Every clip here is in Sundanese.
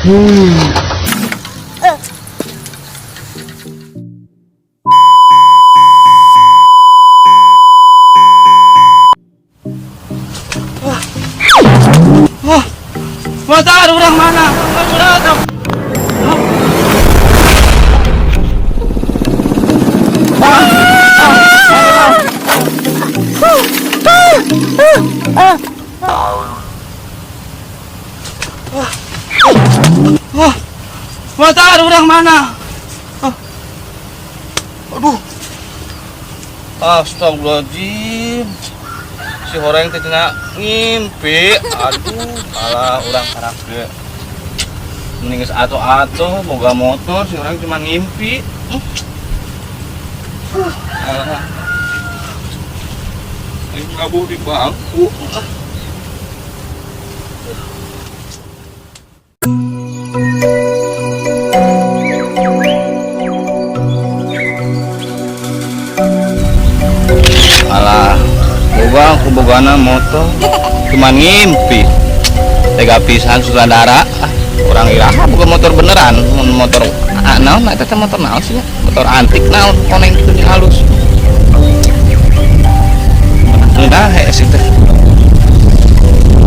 Wah, motor urang mana? Motor. Wah, motor urang mana? Ah. Aduh. Astagfirullahaladzim. Si horeng teh cenah ngimpi. Aduh, alah urang karak ge. Mending geus atuh-atuh boga motor si horeng cuma ngimpi. Alah. Aing ngabur di bangku. Alah, boga aku bogana motor cuma ngimpi. Tega pisan sutradara. Ah, urang iraha boga motor beneran, mun motor ah, naon eta teh motor naon sih ya? Motor antik naon koneng kitu nya halus. Nah, hese teh.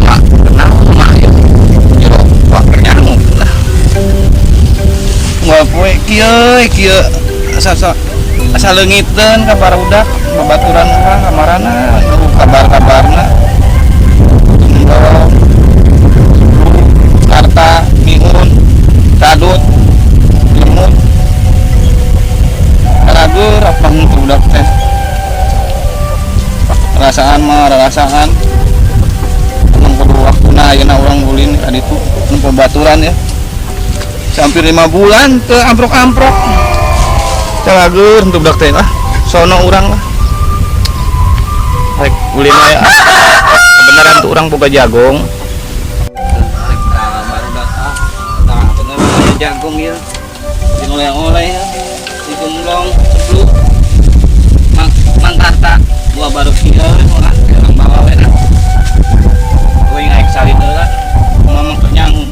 Mak, kenal mak ya. Jero, wah nyamuk lah. Nggak poe kieu kieu asa asa asa leungiteun ka barudak babaturan urang kamarana kabar-kabarna. Gemblong, Karta, Miun, Kadut, Limut. Ragur apa henteu budak teh. Perasaan mah rarasaan. Emang kudu waktuna ayeuna urang ulin ka ditu nempo baturan ya. Hampir 5 bulan teu amprok-amprok. Calagur henteu budak teh lah. Sono urang lah. Rek ulin we ah. Kebenaran tuh urang boga jagong. Rek ka barudak ah. Tah bener aya jagong ieu. Jeung oleh-oleh ya. Si gemblong cepluk. Mang Mang Karta gua baru kieu lah urang bawa we lah. Euy ngaek salin heula. Ngomong teu nyangu.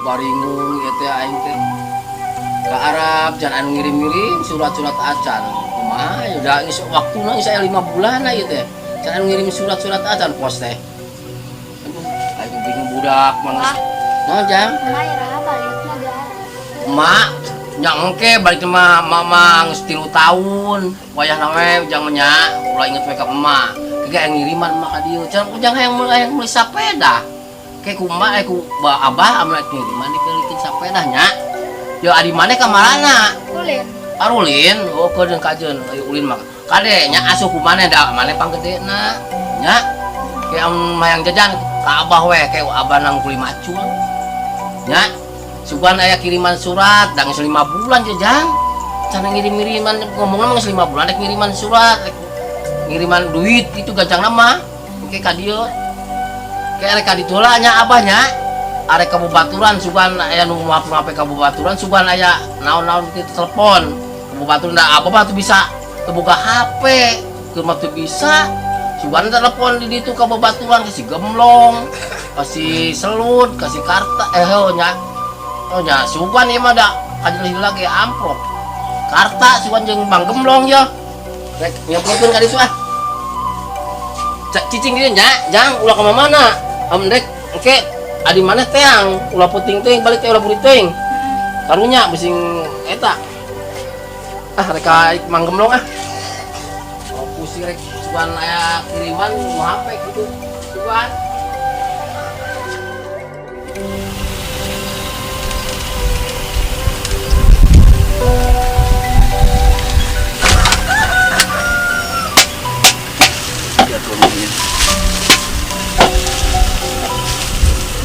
Baringung ieu teh aing teh ka Arab jan anu ngirim-ngirim surat-surat acan kumaha ya da geus waktuna geus aya 5 bulan ieu teh can anu ngirim surat-surat acan pos teh. Aduh, aing bingung budak mah. Wah. Naon jang? Emak iraha balikna di Arab. Emak nya engke balik mah mama geus 3 tahun wayahna we jang mah nya ulah inget we ka emak. Ge aya ngiriman emak ka dieu can ujang hayang meuli sapeda. Ke ku emak ku abah amun rek ngiriman dibelikeun sapeda nya. Yo adi maneh ka marana? Ulin. Arulin, oh kajeun kajeun ayo ulin mah. Kade nya asuh ku maneh da maneh panggedena nya. Ke amun hayang jajan ka abah we ke abah nang kuli macul. Nya sugan aya kiriman surat da geus 5 bulan je jang. Can ngirim-ngiriman ngomongna mah geus 5 bulan rek ngiriman surat, rek ngiriman duit itu gajangna mah. Ke ka dieu. Ke rek ka ditu lah nya abah nya. Arek ka babaturan sugan aya nu maaf-maaf ka babaturan sugan aya naon-naon kitu telepon. Ka babaturan da abah mah teu bisa teu boga HP, keur mah teu bisa. Sugan telepon di ditu ka babaturan ka si Gemblong, ka si Selut, ka si Karta, heuh nya. Oh nya sugan ieu mah da kajeun heula ge amprok. Karta sugan jeung Mang Gemblong ya. Rek nyamperkeun ka ditu ah. Cak cicing dieu nya, jang ulah ka mana-mana. Amun rek engke adi maneh teang, ulah penting teuing balik teh ulah buri teuing. Karunya bising eta. Ah rek ka Mang Gemblong ah. Oh pusing rek sugan aya kiriman nu HP gitu. Sugan.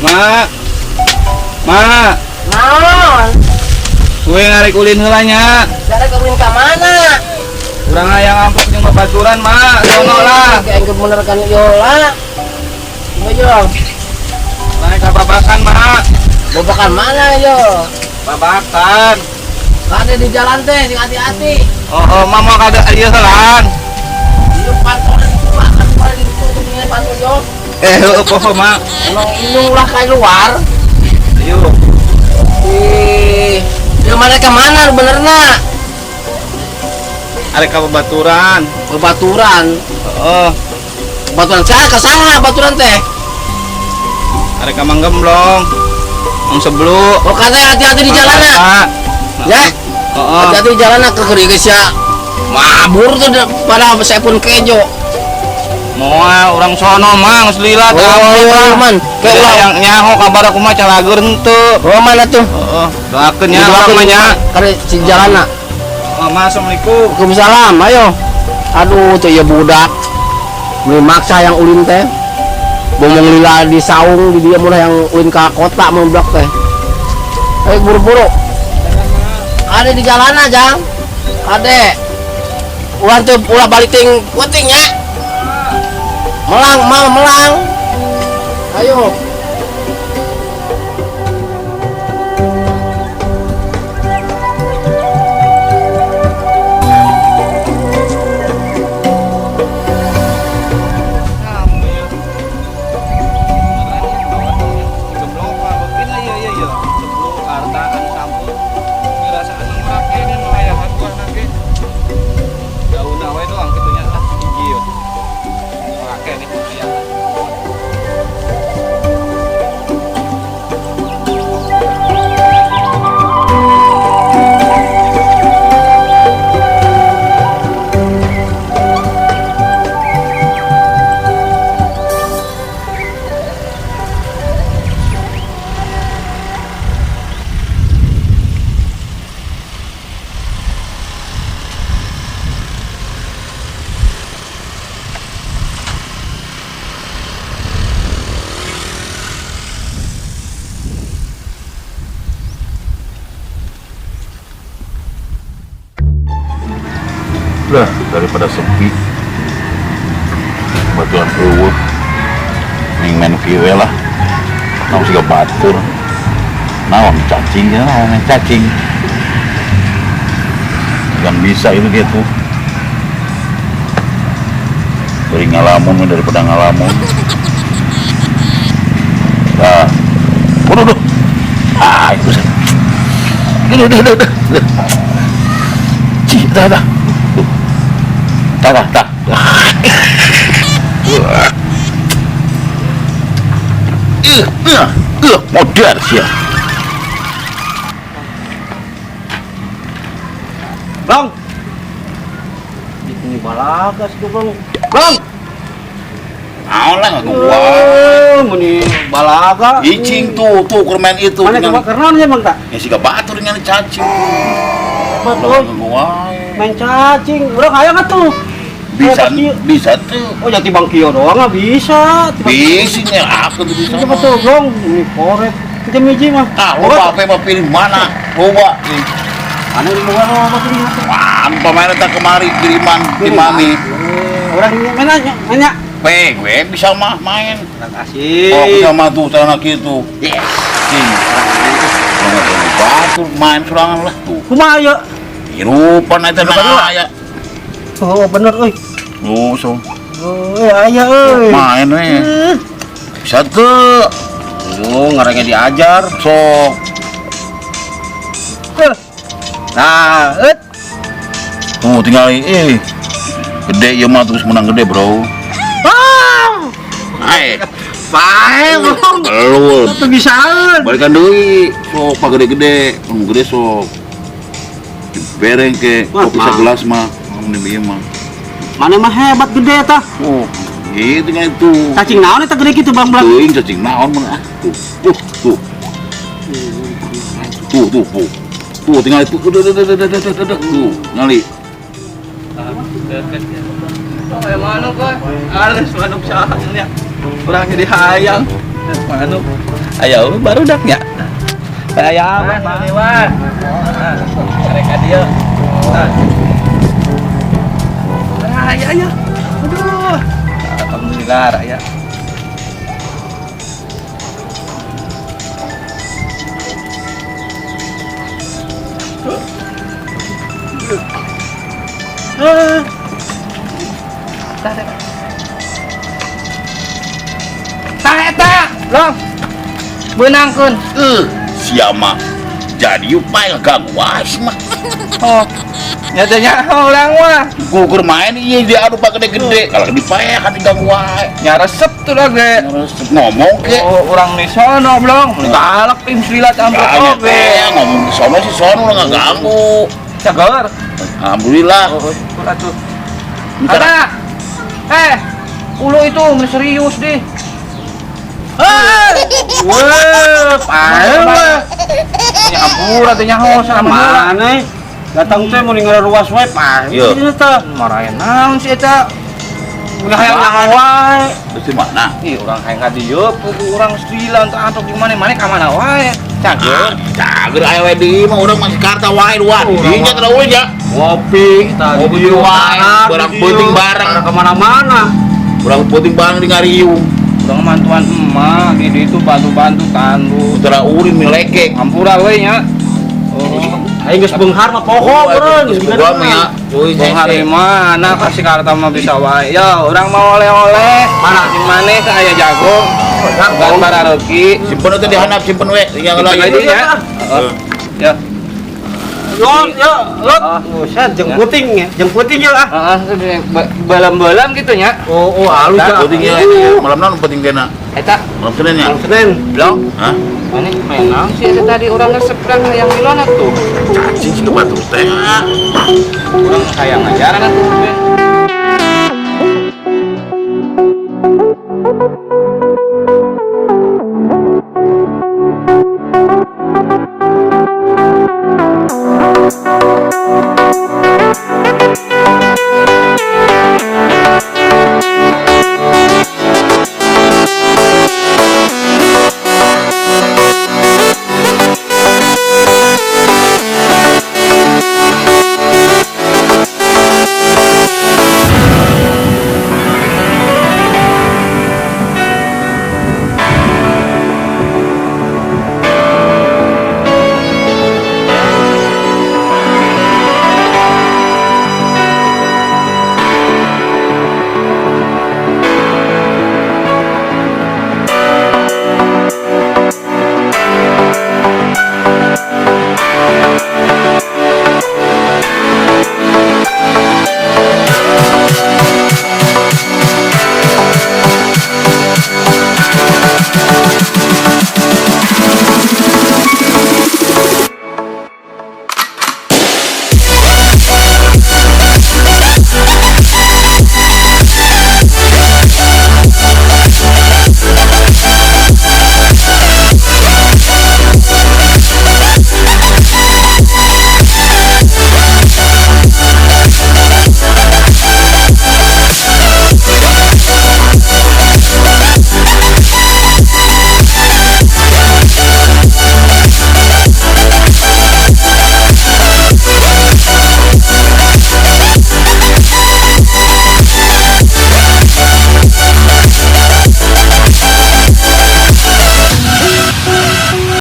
Mak. Mak. Naon? Gue ngarek ulin heula nya. Ngarek ulin ka mana? Urang hayang amplop jeung babaturan, Mak. Sono lah. Kayak engke bener kan ieu lah. Kumaha yo? Naik ka babakan, Mak. Babakan mana yo? Babakan. Kade di jalan teh, sing hati-hati. Oh, mama kada ieu heulaan. Ieu pantol itu mah kan paling itu nih pantol yo. Eh, heueuh poho mak. Emang indung lah kayak luar. Ayo. Ih, ieu mana ke mana benerna? Arek ka babaturan. Babaturan. Heeh. Baturan saha ka saha baturan teh? Arek ka Mang Gemblong. Mang Seblu. Oh, katanya hati-hati di jalan na. Ya. Heeh. Hati-hati di jalan ke keur geus ya. Mabur tuh pada saya pun kejo. Moal urang sono mah geus lila Oh, iya, man. Kayak Kayak yang nyaho kabar aku mah calagur henteu. Oh, mana tuh? Heeh, doakeun nya urang mah nya. Kare si jalan na. Oh, Ma, assalamualaikum. Waalaikumsalam, ayo. Aduh, tuh ya budak. Beli maksa yang ulin teh. Bomong lila di saung di dia mulai yang ulin ke kota mau blok teh. Ayo buru-buru. Ada di jalan aja. Ade. Ulah tuh ulah balik ting puting ya. Melang, mau melang. Ayo. Lah, daripada sepi batuan eueuh ning main kieu we lah. Naon siga batur. Naon cacing ya, naon main cacing. Yang bisa itu gitu. Beri ngalamun daripada ngalamun. Nah, waduh, duh. Ah, itu sih. Duh, duh, duh, duh, duh. Cih, dah, dah. Dah, dah, dah. Modar sih ya. Bang. Ini balagas tuh, Bang. Bang. Naon lah gua. Meni balaga. Icing tuh, tuh keur main itu. Mana coba kernaon ya, Bang, tak? Ya siga batur dengan cacing. Batur. Main cacing. Urang hayang atuh. Bisa, bisa tuh. Oh, jadi Bang Kio doang nggak bisa. Bisa nih, aku tuh bisa. Coba tuh, Bang. Ini koret. Kita miji mah. Ah, loba apa mau pilih mana? Loba. Mana ini mau loba pilih mana? Wah, pemain tak kemari kiriman di mami. Orang ini main aja, mainnya. Peng, gue bisa mah main. Terima kasih. Oh, bisa mah tuh celana gitu. Yes. Cing. Batu main sorangan lah tuh. Kumaha ya? Hirupan eta nah aya. Oh, bener euy. Oh, so. Oh, aya euy. Main we. Bisa teu. Oh, ngarangnya diajar. Sok. Nah, et. Tuh tinggal gede ieu mah terus menang gede, Bro. Ah. Ae. Bae, Bang. Elul. Tuh bisaan. Balikan deui. Sok pak gede-gede, nu gede sok. Bereng ke kopi segelas mah, mun ieu mah. Mana mah hebat gede tah. Oh, gitu nya itu. Cacing naon eta gede kitu, Bang, Bang? Teuing cacing naon mun ah. Tuh, tuh, tuh. Tuh, tuh, tuh. Tuh tinggal itu. Udah, udah, udah, udah, udah, udah. Tuh, ngali. Oh, ya manuk euy. Halus manuk saha nya. Urang jadi hayang. Manuk. Ayo barudak nya. Aya Bang Iwan. Karek ka dieu. Raya ya. Aduh. Alhamdulillah raya. Eh, Tah eta. Tah eta, Long. Beunangkeun. Eh, siapa jadi upaya ganggu wae sih mah. Oh. Nya teh nyaho urang mah. Gugur main iya dia adu pak gede-gede. Kalau dipaya kan diganggu wae. Nya resep tuh lah ge. Terus ngomong ke. Oh, urang di sono, Blong. Galak tim silat amprok Banyak oge. teh ngomong di sono sih sono lah nggak ganggu. Cager. Alhamdulillah. Oh, syukur atuh. Bentar. Ada. Eh, ulu itu mun serius deh. Eh, weh, pae weh. Ya ampun atuh nyaho sama Mana? Datang teh mau ninggal ruas wae pae. Iya. Eta. marahin naon si eta. Udah hayang nyaho wae. Terus di mana? Ih, urang hayang ka dieu, pugu urang sila untuk antok di mana mana ka mana wae. Cager. Cager aya we di mah urang masih karta wae dua. Dinya terlalu ya. Ngopi tadi. Ngopi wae, barang penting bareng. Barang kemana-mana. Urang penting barang di ngariung. Urang mantuan emak di ditu bantu-bantu tandu. Utara urin milekek. Ampura we nya. Oh, Aing geus beunghar mah poho beureun. Geus boga mah ya. Cuy, Bang hari mana kasih karta mah bisa wae. Ya, urang mau oleh-oleh. Mana? Di mana ke aya jago. Bukan barareuki. Simpen itu dihandap simpen we. Tinggal Simpen lagi. aja ya. Heeh. Ya. Lot, ya, lot. Ah. Buset, jeung Ya. puting ya, jeung puting ya lah. Heeh, balam-balam gitu nya. Oh, oh halus ya. Pentingnya malam naon penting dena. Eta, Malam Senin ya? Malam Senin. blong. Hah? Mana main naon sih eta tadi urang ngeseprang hayang milona tuh. Cacing sih kebatur teh. Urang hayang ngajaran atuh.